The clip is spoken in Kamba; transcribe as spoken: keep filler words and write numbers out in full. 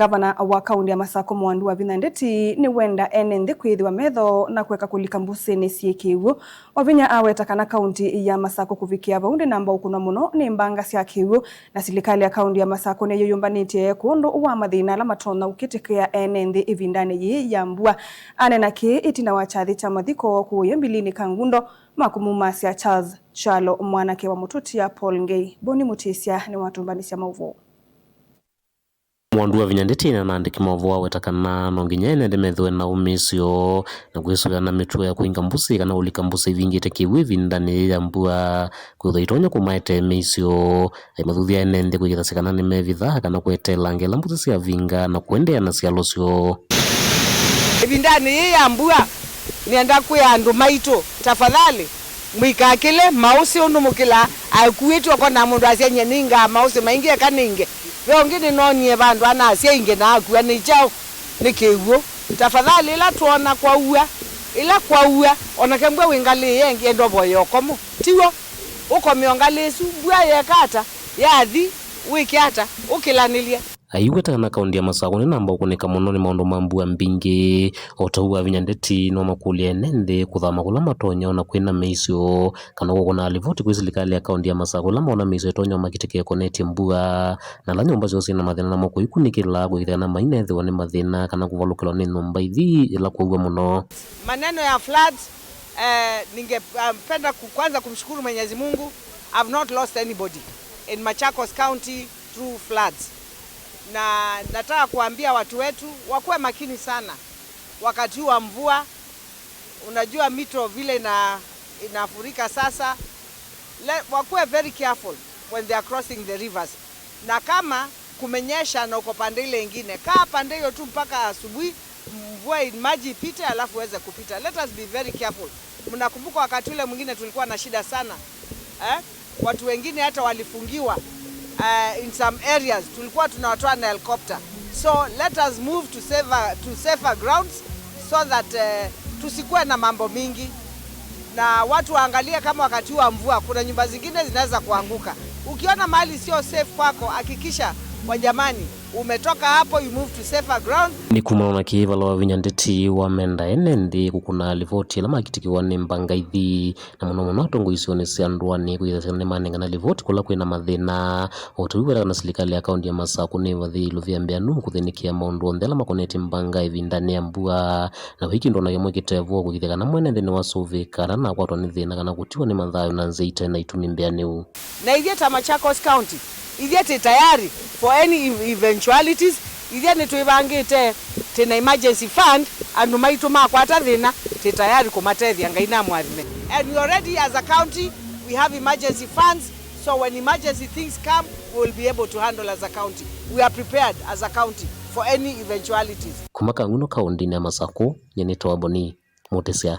Ngavana wa kaunti ya Masakũ Mwandu Wavinya Ndeti nĩwenda ene nthĩ kwĩthĩwa metho na kũeka kũlika mbũsĩnĩ syĩ kĩw'ũ. Wavinya aweta kana kaunti ya Masakũ kũvikĩa vau ndĩnamba ũkũnwa mũno nĩ mbanga sya kĩw'ũ, na silikalĩ ya kaunti ya Masakũ nĩyĩyũmbanĩtye kwondũ wa mathĩna ala matonya ũkĩtĩkĩa ene nthĩ ĩvindanĩ yĩĩ ya mbua. Aneena kĩĩ ĩtina wa kyathĩ kya mathiko kũũya Mbilinĩ Kangundo, makũmũmasya Charles Kyalo, mwanake wa mũtũtia Paul Ngei. Boni Mũtĩsya nĩwatũmbanĩsya maũvoo. Mwandu Wavinya Ndeti na andĩki maũvoo aweta kana no nginya ene nthĩ methĩwe na ũmĩĩsyo na kwĩsũvĩa na mĩtuo ya kũinga mbũsĩ kana ũlika mbũsĩ ivingĩte kĩw'ũ ĩvindanĩ yĩĩ ya mbua, kwĩthwa itonya kũmaetee mĩisyo. Aimathuthya ene nthĩ kũĩkĩĩthasya kana nĩmevitha kana kweteelanga ĩla mbũsĩ syavinga na kũendeea na syalo syoo. Ĩvindanĩ yĩĩ ya mbua, nĩenda kwĩa andũ maitũ, tafadhali, mũikakĩle maũsĩ ũndũ mũkĩlaa. Akuĩtwe ũkona mũndũ asya, "Nyie nĩingaa maũsĩ maingĩ, eka nĩinge." Ve ũngĩ nĩnoonie vandũ anasya inge na akua nĩ kyaũ? Nĩ kĩw'ũ. Tafadhali, ĩla twoona kwaua, ĩla kwaua, o nake mbua wĩ ngalĩ ĩngĩ, enda ũvoye ũkomo. Tiw'o? Ũkome o ngalĩ ĩsu, mbua yeka ata? Yathi, wĩke ata? Ũkĩlanĩlye. Aiweta kana kaunti ya Masakũ nĩnamba ũkũnĩka mũno nĩ maũndũ ma mbua mbingĩ. O ta ũu Wavinya Ndeti nĩwamakũlya ene nthĩ kũthama kũla matonya ona kwĩna mĩisyo, kana kũkũna livoti kwĩ silikalĩ ya kaunti ya Masakũ ĩla moona mĩisyo ĩtonya ũmakitĩka ĩkonetye mbua, na ala nyũmba syoo syĩna mathĩna namo kũikunĩkĩla kũĩkĩĩthya kana mainethĩwa nĩ mathĩna kana kũvalũkĩlwa nĩ nyũmba ithi ĩla kwaua mũno. Maneno ya floods, eh, ningependa ku-, kwanza kumshukuru Mwenyezi Mungu. I've not lost anybody in Machakos County through floods. Na nataka kuambia watu wetu wakuwe makini sana wakati huu wa mvua. Unajua mito vile ina-, inafurika sasa. Le-, wakuwe very careful when they are crossing the rivers. Na kama kumenyesha na uko pande ile ingine, kaa pande hiyo tu mpaka asubuhi, mvua i-, maji ipite, alafu uweze kupita. Let us be very careful. Mnakumbuka wakati ule mwingine tulikuwa na shida sana, eh? Watu wengine hata walifungiwa, eh, in some areas. Tulikuwa tunawatoa na helicopter. So let us move to safer, to safer grounds so that, eh, tusikuwe na mambo mingi. Na watu waangalie kama wakati huu wa mvua kuna nyumba zingine zinaweza kuanguka. Ukiona mahali sio safe kwako, hakikisha, wa jamani, umetoka hapo, you move to safer ground. Nĩ kumana na kĩĩ vala Wavinya Ndeti wamenda ene nthĩ kũkũna livoti ĩla makitĩkĩwa nĩ mbanga ithi, na mũno mũno atongoi isionĩ sya ndũanĩ kwĩthasya nĩmanengana livoti kũla kwĩna mathĩna. O ta ũu wetha kana silikalĩ ya kaunti ya Masakũ nĩvathĩĩe ĩlũvĩa mbĩanu kũthĩnĩkĩa maũndũ onthe ala makonetye mbanga ĩvindanĩ ya mbua, na vaikindwa na kĩmwe kĩtevwa kũĩkĩĩthya kana mwene nthĩ nĩwasũvĩĩka na nakwatwa nĩ thĩna kana kũtiwa nĩ mathayũ na nzĩa ite na itumi mbĩanĩu. Na ithyĩ ta Machakos County, ithyĩ twĩ tayari for any ev-, eventualities. Ithyĩ nĩtwĩvangĩte, twĩ na emergency fund, andũ maitũ makwata thĩna, twĩ tayari kũmatethya. Ngai namũathime. And we already as a county, we have emergency funds, so when emergency things come, we will be able to handle as a county. We are prepared as a county for any eventualities. Kuma Kangundo kaũndĩnĩ ya Masakũ, nyie nĩtawa Boni Mũtĩsya.